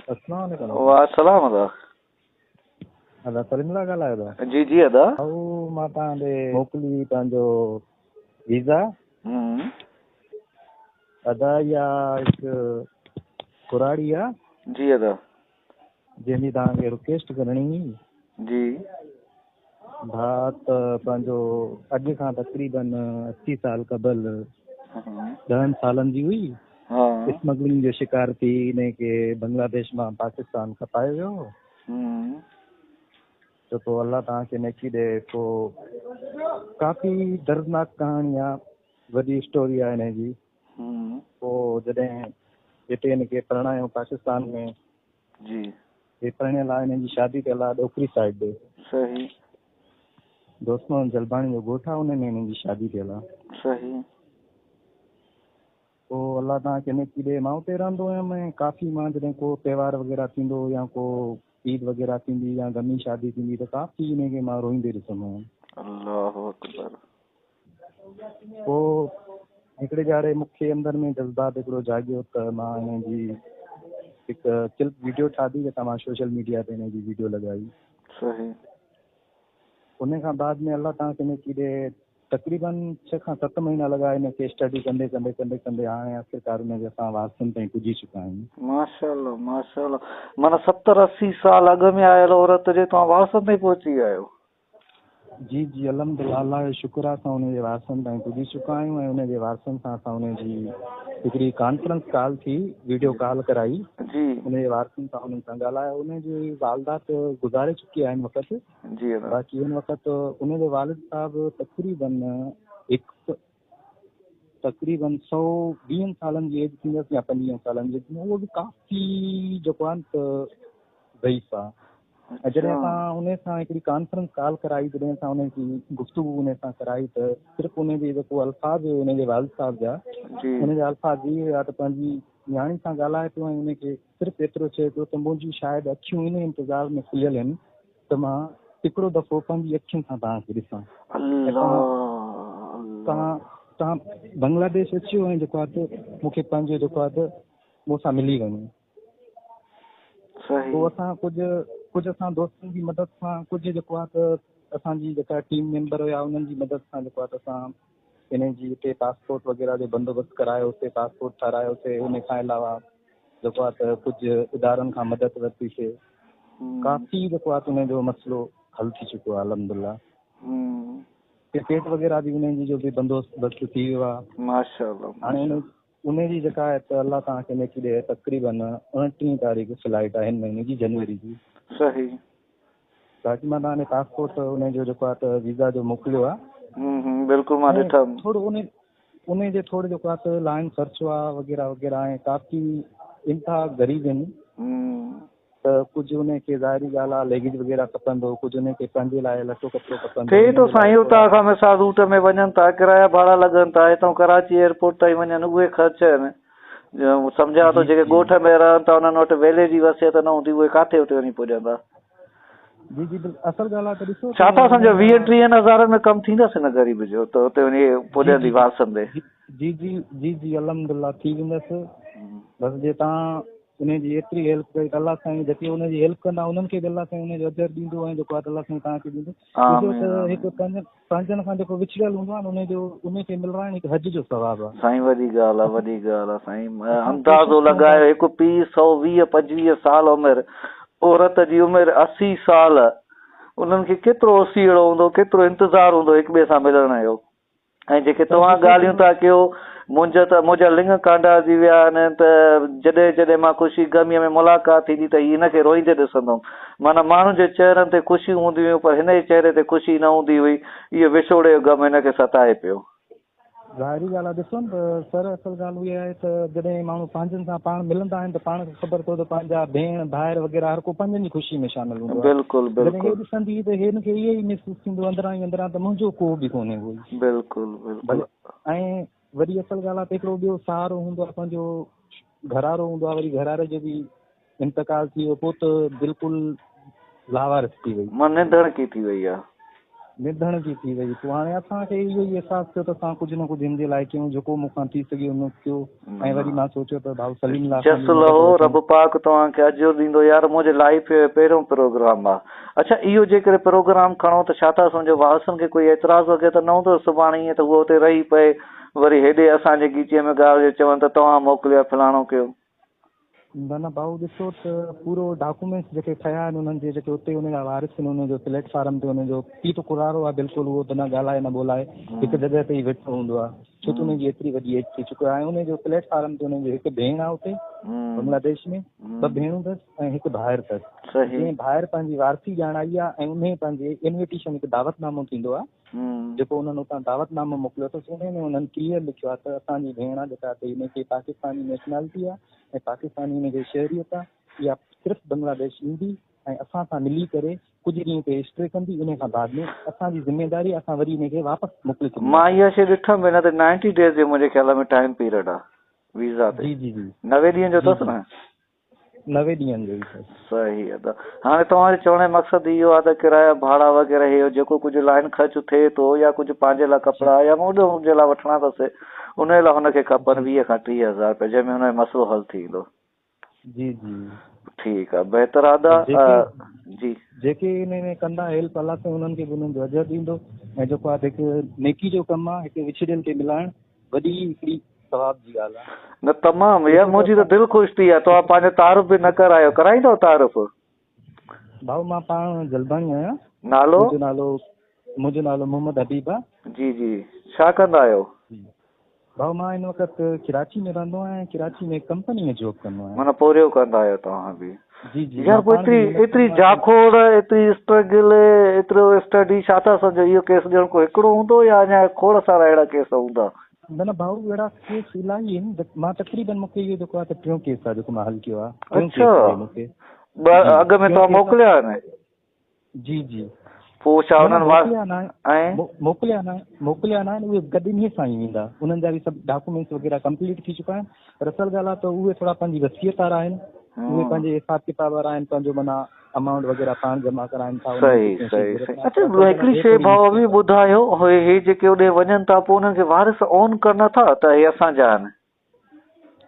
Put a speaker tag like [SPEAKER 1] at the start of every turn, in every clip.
[SPEAKER 1] अस्सलाम वालेकुम।
[SPEAKER 2] वाह सलाम अदा।
[SPEAKER 1] अदा सलीम ला ॻाल्हायो था?
[SPEAKER 2] जी जी अदा।
[SPEAKER 1] भाऊ मां तव्हां ॾे मोकिली पंहिंजो वीज़ा। अदा इहा हिकु कुराड़ी आहे।
[SPEAKER 2] जी अदा।
[SPEAKER 1] जंहिंजी तव्हांखे रिक्वेस्ट करणी हुई।
[SPEAKER 2] जी।
[SPEAKER 1] भाउ त पंहिंजो अॼु खां तक़रीबन 80 साल क़बल 10 सालनि जी हुई। स्मगलिंग जो शिकार थी हिनखे बांग्लादेश मां पाकिस्तान खपायो वियो। त पोइ अलाह तव्हांखे नेकी ॾे। पोइ काफ़ी दर्दनाक कहाणी आहे, वॾी स्टोरी आहे हिन जी। पोइ जॾहिं हिते हिनखे परणायो पाकिस्तान में,
[SPEAKER 2] जी,
[SPEAKER 1] हे परणियल आहे, हिन जी शादी थियल आहे ॾोकरी साइड ॾे।
[SPEAKER 2] सही।
[SPEAKER 1] दोस्त मोहम्मद जलबाणी जो ॻोठु आहे, उन में हिन जी शादी थियल आहे।
[SPEAKER 2] सही।
[SPEAKER 1] पोइ अलाह तव्हांखे नेकी ॾे। मां उते रहंदो हुयुमि ऐं काफ़ी मां जॾहिं को त्योहार वग़ैरह थींदो या को ईद वग़ैरह थींदी या गमी शादी थींदी त काफ़ी हिनखे मां रोईंदे ॾिसंदो हुयुमि।
[SPEAKER 2] अल्लाह अकबर।
[SPEAKER 1] पोइ हिकिड़े ॼाड़े मूंखे अंदरि में जज़्बात हिकिड़ो जाॻियो त मां हिन जी हिकु क्लिप वीडियो ठाही जेका मां सोशल मीडिया ते हिन जी वीडियो लॻाई।
[SPEAKER 2] सही।
[SPEAKER 1] उन खां बाद में अलाह तव्हांखे नेकी ॾे, तक़रीबन 6 खां 7 महीना लॻा हिनखे स्टडी कंदे कंदे कंदे कंदे हाणे आख़िरकार हुनजे असां वारसनि ताईं पुॼी चुका आहियूं।
[SPEAKER 2] माशाअल्लाह माशाअल्लाह। माना 70-80 साल अॻु में आयल औरत जे तव्हां वारसनि ताईं पहुची विया आहियो।
[SPEAKER 1] जी जी अल्हम्दुलिल्लाह, अलाह जो शुक्र आहे असां हुनजे वारसनि ताईं पुॼी चुका आहियूं ऐं हुनजे वारसनि सां असां हुनजी हिकिड़ी कॉन्फ्रेंस कॉल थी, वीडियो कॉल कराई।
[SPEAKER 2] जी।
[SPEAKER 1] हुनजे वारसनि सां हुननि सां ॻाल्हायो। हुनजी वालदा त गुज़ारे चुकी आहे हिन वक़्तु।
[SPEAKER 2] जी।
[SPEAKER 1] बाक़ी हिन वक़्तु हुनजो वालिद साहिबु तक़रीबन 120 सालनि जी एज थींदसि या 25 सालनि जी, उहो बि काफ़ी जेको आहे न त ज़ईफ़ आहे। ऐं जॾहिं असां उन सां हिकिड़ी कॉन्फ्रेंस कॉल कराई, जॾहिं असां हुनजी गुफ़्तगू उन सां कराई त सिर्फ़ु हुनजे जेको अल्फ़ाज़ हुयो हुनजे वालिद साहिब जा, हुनजा अल्फ़ाज़ इहे हुया त पंहिंजी नियाणी सां ॻाल्हाए पियो ऐं हुनखे सिर्फ़ु एतिरो चए पियो त मुंहिंजी शायदि अखियूं इन इंतज़ार में खुलियल आहिनि त मां हिकिड़ो दफ़ो पंहिंजी अखियुनि सां तव्हांखे ॾिसां। तव्हां तव्हां बांग्लादेश अचो ऐं जेको आहे त मूंखे पंहिंजो जेको आहे त मूंसां मिली वञो। पोइ असां कुझु असां दोस्तनि जी मदद सां, कुझु जेको आहे त असांजी जेका टीम मेंबर हुया उन्हनि जी मदद सां जेको आहे त असां हिन जी हिते पासपोर्ट वग़ैरह जो बंदोबस्तु करायोसीं, पासपोर्ट ठारायोसीं। उन खां अलावा जेको आहे त कुझु इदारनि खां मदद वरितीसीं। काफ़ी जेको आहे त हुनजो मसइलो हल थी चुको आहे अल्हम्दुलिल्लाह। टिकेट वग़ैरह बि हुनजी जो बि बंदोबस्तु थी वियो आहे।
[SPEAKER 2] माशाअल्लाह।
[SPEAKER 1] हाणे उन जी जेका आहे त अलाह तव्हांखे नेकी ॾे, तक़रीबन 29 तारीख़ फ्लाइट आहे हिन महीने जी, जनवरी जी।
[SPEAKER 2] सही।
[SPEAKER 1] बाक़ी मां तव्हांखे पासपोर्ट हुनजो जेको आहे त वीज़ा जो मोकिलियो आहे।
[SPEAKER 2] बिल्कुलु मां ॾिठमि।
[SPEAKER 1] थोरो उन जे थोरो जेको आहे त लाइन ख़र्चो आहे वग़ैरह वग़ैरह ऐं काफ़ी इंतिहा ग़रीब आहिनि त कुझु हुनखे ज़ाहिरी ॻाल्हि आहे लेगेज वग़ैरह खपंदो, कुझु हुनखे पंहिंजे लाइ लटो कपिड़ो खपंदो।
[SPEAKER 2] थिए थो साईं, उतां खां मिसाल रूट में वञनि था, किराया भाड़ा लॻनि था, हितां कराची एयरपोर्ट ताईं वञनि उहे ख़र्च आहिनि। सम्झां थो जेके ॻोठ में रहनि था उन्हनि वटि वेले जी वसियत न हूंदी, उहे किथे हुते वञी पुॼंदा।
[SPEAKER 1] जी जी असुलु ॻाल्हि आहे त ॾिसो
[SPEAKER 2] छा था सम्झो, 20-30 हज़ारनि में कमु थींदसि हिन ग़रीब जो त हुते वञी पुॼंदी वारसनि ते।
[SPEAKER 1] जी जी जी जी अल्हम्दुलिल्लाह थी वेंदसि। बसि जे तव्हां उनजी एतिरी हेल्प कई त अलाह साईं जेके हुनजी हेल्प कंदा उन्हनि खे बि अलाह साईं हुनजो अजर ॾींदो ऐं जेको आहे त अलाह साईं तव्हांखे ॾींदो। ॾिसो त हिकु पंहिंजनि खां जेको विछड़ियल हूंदो आहे न उनजो उनखे मिलणु हिकु हज जो सवाबु आहे।
[SPEAKER 2] साईं वॾी ॻाल्हि आहे, वॾी ॻाल्हि आहे साईं। अंदाज़ो लॻायो, हिकु पीउ 120-25 साल उमिरि, औरत जी उमिरि 80 साल, उन्हनि खे केतिरो ओसीड़ो हूंदो, केतिरो इंतज़ारु हूंदो हिक ॿिए सां मिलण जो। ऐं जेके तव्हां ॻाल्हियूं था कयो, मुंहिंजा त मुंहिंजा लिंग कांडाजी विया आहिनि त जॾहिं जॾहिं मां ख़ुशी ग़मीअ में मुलाक़ात थींदी त हिनखे रोईंदे ॾिसंदुमि। माना माण्हुनि जे चेहरनि ते ख़ुशी हूंदी हुयूं पर हिन जे चेहरे ते ख़ुशी न हूंदी हुई। इहो विछोड़े जो ग़म हिनखे सताए पियो।
[SPEAKER 1] ज़ाहिरी ॻाल्हि आहे। ॾिसो न त सर, असुलु ॻाल्हि इहा आहे त जॾहिं माण्हू पंहिंजनि सां पाण मिलंदा आहिनि त पाण खे ख़बर पवे त पंहिंजा भेण भाइर वग़ैरह हर को पंहिंजनि जी ख़ुशी में शामिल हूंदो आहे।
[SPEAKER 2] बिल्कुलु बिल्कुलु।
[SPEAKER 1] हे ॾिसंदी त हिनखे इहो ई महसूसु थींदो अंदरां ई अंदरां त मुंहिंजो को बि कोन्हे कोई।
[SPEAKER 2] बिल्कुलु बिल्कुलु।
[SPEAKER 1] ऐं वरी असुलु ॻाल्हि आहे त हिकिड़ो ॿियो सहारो हूंदो आहे पंहिंजो घरारो हूंदो आहे, वरी घरारे जो बि इंतकाल थी वियो पोइ त बिल्कुलु लावारिस थी वई,
[SPEAKER 2] मन निंदणकी थी वई आहे।
[SPEAKER 1] نڌڻڪي ٿي وئي. پوء هاڻي اسان کي اهو ئي احساس ٿيو ته اسان ڪجهه نه ڪجهه هن جي لاء ڪيون، جيڪو مون کان ٿي سگهيو ان ڪيو ۽ وري مان سوچيو ته ڀائو سليم الله کان
[SPEAKER 2] جس
[SPEAKER 1] به مدد
[SPEAKER 2] لهو
[SPEAKER 1] وٺون.
[SPEAKER 2] رب پاڪ توهان کي اجر ڏيندو يار منهنجي لائيف جو پهريون پروگرام آ اڇا اهو جيڪڏهن پروگرام کڻو ته ڇا ٿا سمجهو وارثن کي ڪوئي اعتراض وغيره ته نه هوندو سڀاڻي ائين ته هو اتي رهي پئي وري هيڏي اسان جي ڳچيء ۾ ڳالهه جو چون ته توهان موڪليو آ فلاڻو ڪيو.
[SPEAKER 1] نه نه ڀائو ڏسو ته پورو ڊاڪومينٽس جيڪي ٺهيا آهن انهن جي جيڪي اتي ان جا وارث آهن ان جو پليٽ فارم تي ان جو پيء ته ڪراڙو آهي بلڪل اهو ته نه ڳالهائي نه ٻولائي هڪ جڳهه تي ئي ويٺو هوندو آهي ڇو ته ان جي ايتري وڏي ايج ٿي چڪي آهي ۽ ان جو پليٽ فارم تي ان جو هڪ ڀيڻ آهي اتي بنگلاديش ۾ ٻه ڀيڻون اٿس ۽ هڪ ڀائر اٿس جنهن ڀائر پنهنجي وارثي ڄاڻائي آهي ۽ انهي پنهنجي انويٽيشن هڪ دعوت نامو ٿيندو آهي جيڪو انهن اتان دعوت نامو موڪليو اٿس انهي ۾ انهن ڪليئر لکيو آهي ته اسان جي ڀيڻ آهي جيڪا هتي هن کي پاڪستاني نيشنالٽي آهي ۽ پاڪستاني هن کي شهريت آهي اها صرف بنگلاديش ايندي ۽ اسان سان ملي ڪري ڪجهه ڏينهن هتي اسٽي ڪندي انهي کان بعد ۾ اسان جي ذميداري اسان وري انهي کي واپس موڪلي
[SPEAKER 2] مان
[SPEAKER 1] ڇڏينداسين.
[SPEAKER 2] اها شيء ڏٺم به نه ته نائنٽي ڊيز جو منهنجي خيال ۾ ٽائيم پيريڊ آهي ويزا تي
[SPEAKER 1] جي جي جي
[SPEAKER 2] 90 ڏينهن جو
[SPEAKER 1] جي
[SPEAKER 2] اٿس
[SPEAKER 1] جي
[SPEAKER 2] نه.
[SPEAKER 1] 90 ڏينهن جو ئي اٿس.
[SPEAKER 2] صحيح ادا. هاڻي توهان جو چوڻ جو مقصد اهو آهي ته ڪرايا ڀاڙا وغيره هي جيڪو ڪجهه لائن خرچ ٿئي ٿو يا ڪجهه پنهنجي لاء ڪپڙا يا مون جي لاء وٺڻا اٿس انهي لاء هن کي کپن 20 کان 30 هزار رپيا جنهن ۾ هن جو مسئلو حل ٿي ويندو.
[SPEAKER 1] جي جي.
[SPEAKER 2] ٺيڪ آهي بهتر آهي ادا
[SPEAKER 1] جيڪي
[SPEAKER 2] جي.
[SPEAKER 1] جيڪي انهي ۾ ڪندا هيلپ الله سائين انهن کي به انهن جو اجر ڏيندو ۽ جيڪو آهي هڪ نيڪي جو ڪم آهي هڪ وڇڙيل کي ملائڻ وڏي هڪڙي ثواب جي ڳالهه آهي.
[SPEAKER 2] نه تمام يار
[SPEAKER 1] ڏسو ته
[SPEAKER 2] منهنجي ته
[SPEAKER 1] اسان
[SPEAKER 2] دل خوش ٿي آ توهان پنهنجو تعارف به نه ڪرايو ڪرائيندؤ تعارف.
[SPEAKER 1] ڀائو مان پاڻ جلباڻي آهيان
[SPEAKER 2] نالو؟
[SPEAKER 1] منهنجو نالو منهنجو نالو محمد حبيب آ.
[SPEAKER 2] جي جي ڇا ڪندا آهيو؟
[SPEAKER 1] جي ڀائو مان هن وقت ڪراچي ۾ رهندو آهيان ۽ ڪراچي ۾ ڪمپني ۾ جاب ڪندو آهيان.
[SPEAKER 2] معنيٰ پورهيو ڪندا آهيو توهان به.
[SPEAKER 1] جي جي
[SPEAKER 2] يار
[SPEAKER 1] مان
[SPEAKER 2] پوء
[SPEAKER 1] پاڻ به
[SPEAKER 2] ايتري
[SPEAKER 1] محنت
[SPEAKER 2] ايتري
[SPEAKER 1] ڪندو آهيان.
[SPEAKER 2] جاکوڙ ايتري اسٽرگل ايترو اسٽڊي ڇا ٿا سمجهو اهو ڪيس ڄڻ ڪو هڪڙو هوندو يا اڃا کوڙ سارا اهڙا ڪيس هوندا؟
[SPEAKER 1] نه نه ڀائو اهڙا ڪيس الاهي آهن مان تقريبن مونکي اهو جيڪو آهي ته ٽيون ڪيس آهي جيڪو مان حل ڪيو آهي ٽيون
[SPEAKER 2] اڇا
[SPEAKER 1] ڪيس آهي مونکي
[SPEAKER 2] ٻه
[SPEAKER 1] جي
[SPEAKER 2] اڳ ۾
[SPEAKER 1] ٽيون
[SPEAKER 2] توهان
[SPEAKER 1] ڪيس آهي
[SPEAKER 2] موڪليا آهن؟
[SPEAKER 1] جي جي
[SPEAKER 2] پوء ڇا
[SPEAKER 1] نه نه
[SPEAKER 2] انهن وار
[SPEAKER 1] موڪليا نه
[SPEAKER 2] ۽
[SPEAKER 1] موڪليا نه موڪليا نه آهن اهي گڏ انهي سان ئي ويندا انهن جا به سڀ ڊاڪومينٽس وغيره ڪمپليٽ ٿي چڪا آهن پر اصل ڳالهه آهي ته اهي ٿورا پنهنجي وصيت وارا آهن اهي پنهنجي حساب ڪتاب وارا آهن پنهنجو معنيٰ امائونٽ وغيره پاڻ جمع ڪرائن ٿا انهن کي
[SPEAKER 2] صحيح
[SPEAKER 1] ڪنهن شيء جي
[SPEAKER 2] صحيح
[SPEAKER 1] ضرورت
[SPEAKER 2] صحيح
[SPEAKER 1] ناهي
[SPEAKER 2] اڇا
[SPEAKER 1] پر اصل ڳالهه
[SPEAKER 2] هڪڙي
[SPEAKER 1] آهي هي
[SPEAKER 2] شيء
[SPEAKER 1] ٿوري
[SPEAKER 2] ڀاء
[SPEAKER 1] مشڪل
[SPEAKER 2] اوهين
[SPEAKER 1] آهي.
[SPEAKER 2] ٻڌايو هي هي جيڪي اوڏي وڃن ٿا پوء انهن کي وارث اون ڪن نٿا ته هي اسان جا آهن.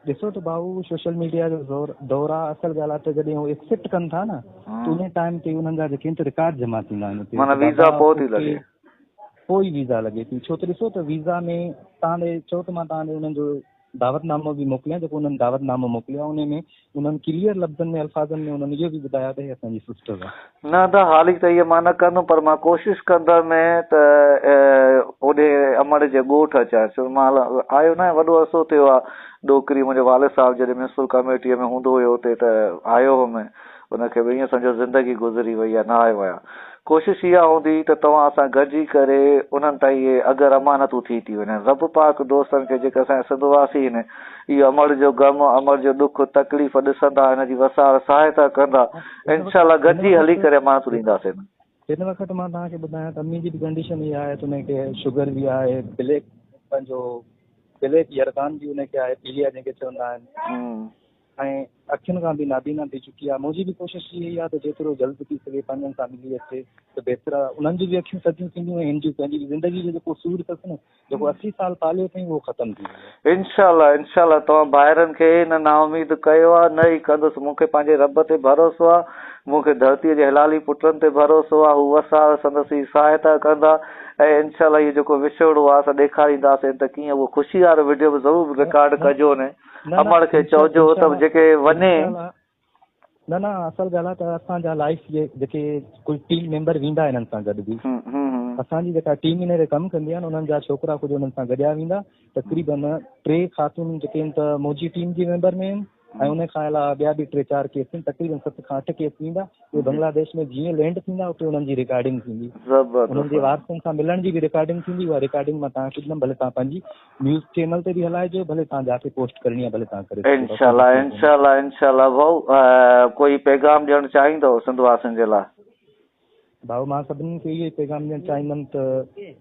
[SPEAKER 1] ڏسو ته ڀائو سوشل ميڊيا جو زور دور آ اصل ڳالهه آ ته جڏهن هو ايڪسيپٽ ڪن ٿا نه ته انهي ٽائيم تي انهن جا جيڪي آهن ته رڪارڊ جمع ٿيندا آهن اتي
[SPEAKER 2] معنيٰ
[SPEAKER 1] ته
[SPEAKER 2] ويزا
[SPEAKER 1] دادا
[SPEAKER 2] پوء ٿي
[SPEAKER 1] اوڪي
[SPEAKER 2] لڳي.
[SPEAKER 1] پوء ئي ويزا لڳي ٿي ڇو ته ڏسو ته ويزا ۾ توهان ڏي چئو ته مان توهان ڏي انهن جو دعوت نامو به موڪليان جيڪو انهن دعوت نامو موڪليو آهي انهي ۾ انهن ڪليئر لفظن ۾ الفاظن ۾ انهن اهو به ٻڌايو آهي ته هي اسان جي سسٽر آهي.
[SPEAKER 2] نه ادا حالي ته اهي مان نه ڪندم پر مان ڪوشش ڪندم ته اوڏي امڙ جي ڳوٺ اچان ڇو مان آيو نه آهيان وڏو عرصو ٿيو آهي ڏوڪري منهنجو والد صاحب جڏهن ميونسپل ڪميٽيء ۾ هوندو هيو اتي ته آيو هوم ان کي به ائين سمجهو زندگي گذري وئي آهي نه آيو آهيان. ڪوشش اها هوندي ته توهان سان گڏجي ڪري انهن تائين اهي اگر امانتون ٿي ٿي وڃن. رب پاڪ دوستن کي جيڪي اسان جا سنڌ واسي آهن اهو امڙ جو غم امڙ جو ڏک تڪليف ڏسندا هن جي وسار سهائتا ڪندا انشاء الله
[SPEAKER 1] هن
[SPEAKER 2] گڏجي هلي
[SPEAKER 1] وقت
[SPEAKER 2] ڪري امانتون ڏينداسين.
[SPEAKER 1] هن وقت مان توهان کي ٻڌايان ته امي جي به ڪنڊيشن اها آهي ته ان کي شگر به آهي بليڪ پنهنجو بليڪ يرقان به ان کي آهي پيليا جنهن کي چوندا آهن. ۽ اکين کان به نابينا ٿي چڪي آهي. منهنجي به ڪوشش اها ئي آهي ته جيترو جلد ٿي سگهي پنهنجن سان ملي اچي ته بهتر آهي. انهن جون به اکيون سڌيون ٿينديون ۽ هن جون پنهنجي به زندگي جو جيڪو سور اٿس نه، جيڪو 80 سال پاليو اٿئين اهو ختم ٿي ويندو.
[SPEAKER 2] انشاء الله انشاء الله توهان ڀائرن کي نه نااميد ڪيو آهي نه ئي ڪندس مون کي پنهنجي رب تي ڀروسو آهي مون کي ڌرتيء جي حلالي پٽن تي ڀروسو آهي هو وسار سندس ئي سهائتا ڪندا ۽ انشاء الله اهو جيڪو وڇوڙو آهي اسان ڏيکارينداسين ته ڪيئن اهو خوشي وارو وڊيو به ضرور رڪارڊ ڪجو نه
[SPEAKER 1] نه نه
[SPEAKER 2] امڙ کي چئجو ته جيڪي وڃي.
[SPEAKER 1] نه نه اصل ڳالهه آهي ته اسان جا لائيف جي جيڪي ڪجهه ٽيم ميمبر ويندا انهن سان گڏ به اسان جي جيڪا ٽيم ان تي ڪم ڪندي آهي نه انهن جا ڇوڪرا ڪجهه انهن سان گڏيا ويندا تقريبن ٽي خاتون جيڪي آهن ته منهنجي ٽيم جي ميمبر ۾ آهن ۽ ان کان علاوه ٻيا به ٽي چار ڪيس آهن تقريبن 7 کان 8 ڪيس ويندا اهي بنگلاديش ۾ جيئن لينڊ ٿيندا اتي انهن جي رڪارڊنگ ٿيندي انهن جي وارثن سان ملڻ جي به رڪارڊنگ ٿيندي اها رڪارڊنگ مان توهان کي ڏيندم ڀلي توهان پنهنجي نيوز چينل تي به هلائجو ڀلي توهان جاتي پوسٽ ڪرڻي آهي ڀلي توهان ڪري سگهو ٿا
[SPEAKER 2] انشاء الله انشاء الله انشاء الله ڀائو ڪوئي پيغام ڏيڻ چاهيندو سنڌ واسين جي لاء.
[SPEAKER 1] ڀائو مان سڀني کي اهو ئي پيغام ڏيڻ چاهيندم ته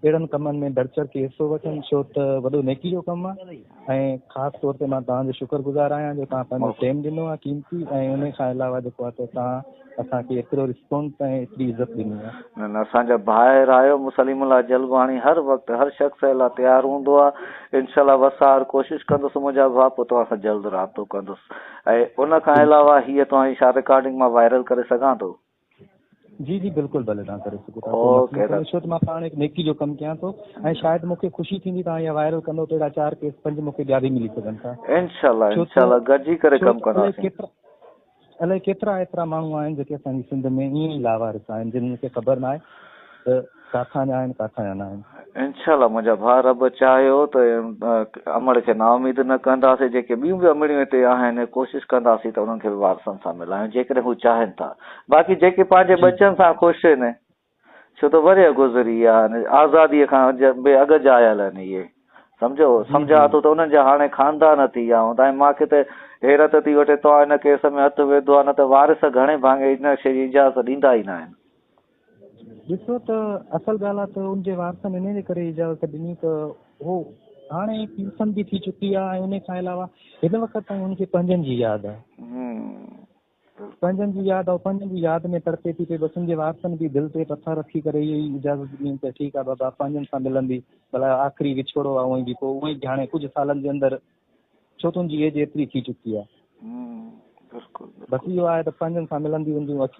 [SPEAKER 1] اهڙن ڪمن ۾ ڀرچڙ ڪي حصو وٺن ڇو ته وڏو نيڪي جو ڪم آهي ۽ خاص طور تي مان توهان جو شڪر گذار آهيان جو توهان پنهنجو ٽيم ڏنو آهي قيمتي ۽ ان کان علاوه جيڪو آهي ته توهان اسان کي ايترو رسپانس ۽ ايتري عزت ڏني آهي.
[SPEAKER 2] نه نه اسان جا ڀائر آهيو سليم الله جلباڻي هر وقت هر شخص لاء تيار هوندو آهي انشاء الله وسار ڪوشش ڪندس منهنجا ڀاء پوء توهان سان جلد رابطو ڪندس ۽ ان کان علاوه هيء توهان جي ڇا رڪارڊنگ مان وائرل ڪري سگهان ٿو.
[SPEAKER 1] جي جي بلڪل ڀلي توهان ڪري سگهو ٿا ڪو مسئلو ڪونهي ڇو ته مان پاڻ هڪ نيڪي جو ڪم ڪيان ٿو ۽ شايد مون کي خوشي ٿيندي توهان اها وائرل ڪندو ته اهڙا 4 ڪيس 5 مون کي ٻيا به ملي سگهن ٿا.
[SPEAKER 2] انشاء الله انشاء الله گڏجي ڪري ڪم ڪنداسين.
[SPEAKER 1] الائي ڪيترا ايترا ماڻهو آهن جيڪي اسان جي سنڌ ۾ ائين ئي لاوارث آهن جن کي خبر ناهي ته ڪاٿان جا آهن ڪاٿان جا ناهن.
[SPEAKER 2] انشاء الله منهنجا ڀاء رب چاهيو ته امڙ کي نااميد نه ڪنداسين جيڪي ٻيون به امڙيون هتي آهن ڪوشش ڪنداسين ته انهن کي به وارثن سان ملايون جيڪڏهن هو چاهين ٿا باقي جيڪي پنهنجي ٻچن سان خوش آهن ڇو ته ورهيه گذري ويا آهن آزادي کان به اڳ جا آيل آهن اهي سمجهو سمجهان ٿو ته انهن جا هاڻي خاندان ٿي ويا هوندا ۽ مان کي ته حيرت ٿي وٺي توهان ان ڪيس ۾ هٿ وڌو آهي نه ته وارث گهڻي ڀاڱي ان شيء جي اجازت ڏيندا ئي نه آهن.
[SPEAKER 1] ڏسو ته اصل ڳالهه آهي ته ان جي وارثن انهي جي ڪري اجازت ڏني ته هو هاڻي پينسن به ٿي چڪي آهي ۽ انهي کان علاوه هن وقت تائين هن کي پنهنجن جي ياد آهي. پنهنجن جي ياد آهي پنهنجن جي ياد ۾ تڙپي ٿي پئي بس ان جي وارثن به دل تي پٿر رکي ڪري اهي ئي اجازت ڏني ته ٺيڪ آهي بابا پنهنجن سان ملندي ڀلا آخري وڇوڙو آهي اونئي به پوء اونئي به هاڻي ڪجهه سالن جي اندر ڇو ته ان جي ايج ايتري ٿي چڪي آهي بس اهو آهي ته پنهنجن سان ملندي ان جون اکيون.